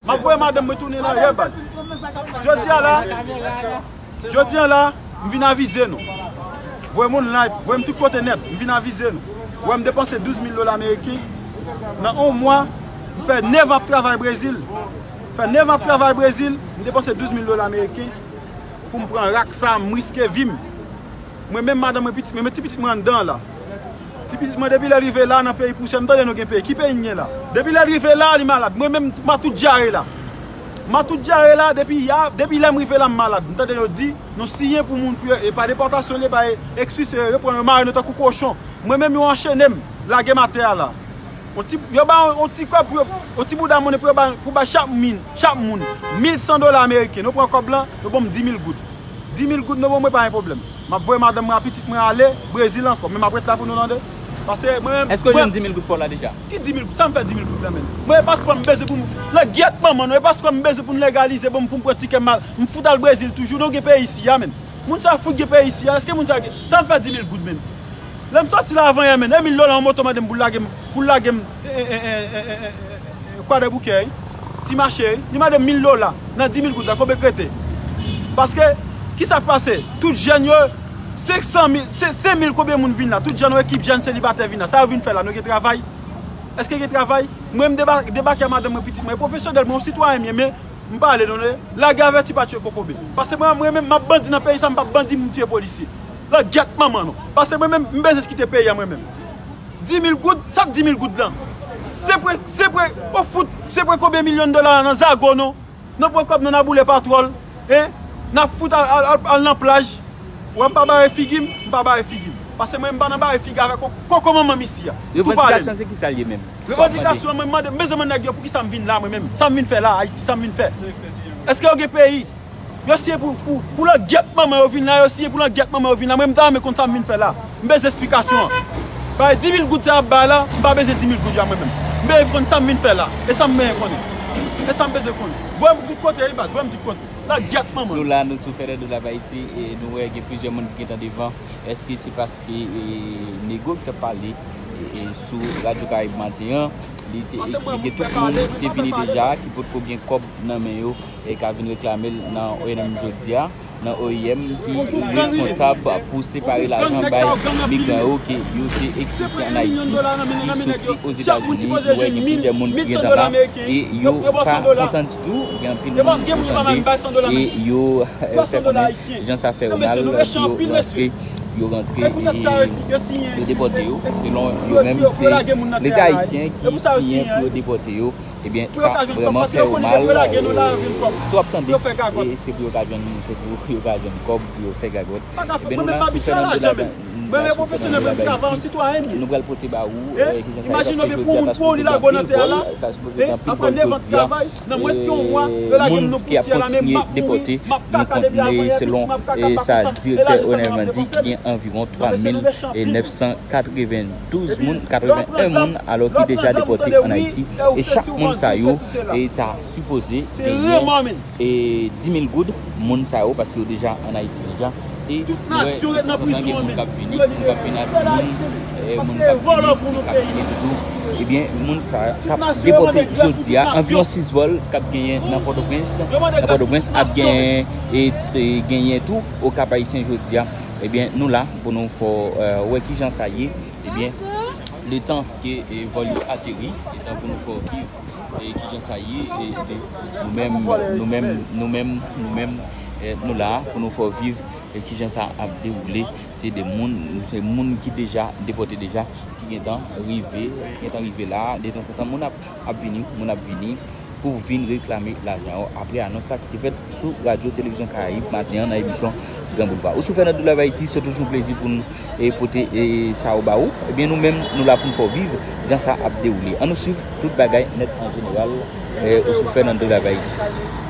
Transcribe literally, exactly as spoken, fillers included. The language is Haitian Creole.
M ap voye madanm mwen tounen nan rè, baz. Jodi a la, jodi a la, m vin avize nou. Voye moun live, voye m tout kote nèt, m vin avize nou. Wè m depanse douz mil dola ameriken. Nan yon mwa, m fè nèf an ap travay Brezil. Fè nèf an ap travay Brezil, m depanse douz mil dola ameriken pou m pran rak sa, m riske vi m. Mwen menm, madanm mwen, pitit mwen, men ti pitit mwen anndan la. Ti pitit mwen, depi lè l rive la nan peyi pousyè, m tande nou gen peyi. Ki peyi n gen la? Depi lè l rive la, li malad. Mwen menm, m a tout dyare la. M a tout dyare la, depi ya, depi lè m rive la, m malad. M tande yo di, nou siyen pou moun, pou yo, e pa depòtasyon li ye, pa e, ekspilse yo, yo pran yo, mare nou tankou kochon. Mwen menm, yo anchene m, lage m atè a la. On ti, yo ba on, on ti kòb pou yo, on ti bouda monnen pou yo ba, pou bay chak min, chak moun mil san dola ameriken. Nou pran kòb lan, yo ban m di mil goud. Di mil goud, nou ban mwen, pa gen pwoblèm. M ap voye madanm mwen ak pitit mwen ale Brezil ankò, men m ap ret la pou nou tande. Paske mwen menm, Èske w jwenn di mil goud pa w la deja? Ki di mil goud? Sa m fè di mil goud la, menm? Mwen, e paspò m bezwen pou m, langyèt manman nou, e paspò m bezwen pou n legalize, ban m, pou m pran tikè m al, m fout al Brezil toujou, nou gen peyi isi a, menm. Moun sa fout gen peyi isi a, èske moun sa gen, sa m fè di mil goud, menm? Lè m sòti la avan yè, menm, e mil dola yon moto mande m pou l lage m, pou l lage m, e, e, Kwadèboukè, wi. Ti mache, wi. Li mande m mil dola nan di mil goud la, konbyen k rete? Paske, kisa k pase? Tout jèn yo, senk san mil, se, senk mil konbyen moun vin la? Tout jèn, yon ekip jèn selibatè vin la. Sa yo vin fè la? Nou gen travay? Èske gen travay? Mwen, m deba-, debake a madanm mwen, pitit mwen, e pwofesyonèl, mwen, yon sitwayen m ye, men m pale non, lage avèti pa tiye kokobe. Paske mwen, mwen menm, m ap bandi nan peyi sa, m p ap bandi, m tiye polisye. Langyèt manman nou. Paske mwen menm, m bezwen kite peyi a mwen menm. Di mil goud, sa k di mil goud lan? Sepre, sepre, ou fout, sepre konbyen milyon dola nan zago nou? Nou pran kòb nou, n a boule patwòl, en? N a fout al, al, al, al nan plaj. Wè, m pa bare figi m, m pa bare figi m. Paske mwen, m pa nan bare figi avèk koko manman m isi a. Tou pale m. Revandikasyon se ki sa l ye menm? Sa w mande? Revandikasyon, mwen, m mande, m bezwen mande nèg yo poukisa m vin la, mwen menm. Sa m vin fè la, Ayiti, sa m vin fè? Èske yo gen peyi? Yo siyen pou, pou, pou langyèt manman yo vin la, yo siyen pou langyèt manman yo vin la. Mwen, m ta renmen konn sa m vin fè la. M bezwen esplikasyon an. Bay di mil goud sa y ap bay la, m pa bezwen di mil goud yo a mwen menm. M bezwen konn sa m vin fè la. E sa m bezwen konnen. E sa m bezwen konnen. Voye m tout kote, wi, baz, voye m tout kote. Langyèt manman. Nou la, nou sou Fernando Live Haïti, e nou wè gen plizyè moun ki gentan devan. Èske se paske, e, Nego ki t ap pale, e, e, sou Radyo Karayib maten an, li te eksplike tout moun ki te vini deja, ki potko gen kòb nan men yo, e ka vin reklame l nan O I M jodi a, nan O I M ki responsab pou separe lajan bay migran yo ke yo te ekspilse ann Ayiti, ki soti Ozetazini. Nou wè gen plizyè moun ki gentan la, e yo pa kontan ditou, gen anpil moun ki tande, e yo, e, fè konnen jan sa fè yo mal, yo rantre, yo rantre, e yo depòte yo. Selon yo menm, se Leta ayisyen ki siyen pou yo depòte yo. Ebyen, sa vrèman fè yo mal. Si w ap tande, e se pou yo ka jwenn, se pou yo ka jwenn kòb pou yo fè gagòt. Ebyen, nou la sou Fernando Live, nou la sou Fernando Live Haïti. Nou pral pote ba ou, e, kijan sa ye, paske jodi a ta sipoze gen anpil vòl, ta sipoze gen anpil vòl jodi a. E, moun ki ap kontinye depòte, nou konn, e, selon, e, sa direktè O N M lan di, gen anviwon twa mil nèf san katrevendouz moun, katreven en moun, alò ki deja depòte ann Ayiti. E chak moun sa yo, e, ta sipoze genyen, e, di mil goud, moun sa yo, paske yo deja ann Ayiti deja. E nou wè, konstanan gen moun k ap vini, moun k ap vini ak timoun, e, moun k ap vini, moun k ap vini toujou. Ebyen, moun sa k ap depòte jodi a, anviwon sis vòl k ap genyen nan Pòtoprens. Nan Pòtoprens ap genyen, e, e, genyen tou Okap Ayisyen jodi a. Ebyen, nou la pou nou fè w, e, wè kijan sa ye. Ebyen, letan ke, e, vòl yo ateri, letan pou nou fè w viv, e, kijan sa ye, e, e, nou menm, nou menm, nou menm, nou menm, e, nou la pou nou fè w viv, e, kijan sa ap dewoule. Se de moun, se moun ki deja depòte deja, ki gentan rive, ki gentan rive la. Detanzantan, moun ap, ap vini, moun ap vini pou vin reklame lajan yo apre anons sa ki te fèt sou Radyo Televizyon Karayib maten an nan emisyon Gran Boulva. Ou sou Fernando Live Haïti, se toujou yon plezi pou n, e, pote, e, sa yo ba ou. Ebyen, nou menm, nou la pou n fè w viv jan sa ap dewoule. Ann nou swiv tout bagay nèt an jeneral, e, ou sou Fernando Live Haïti.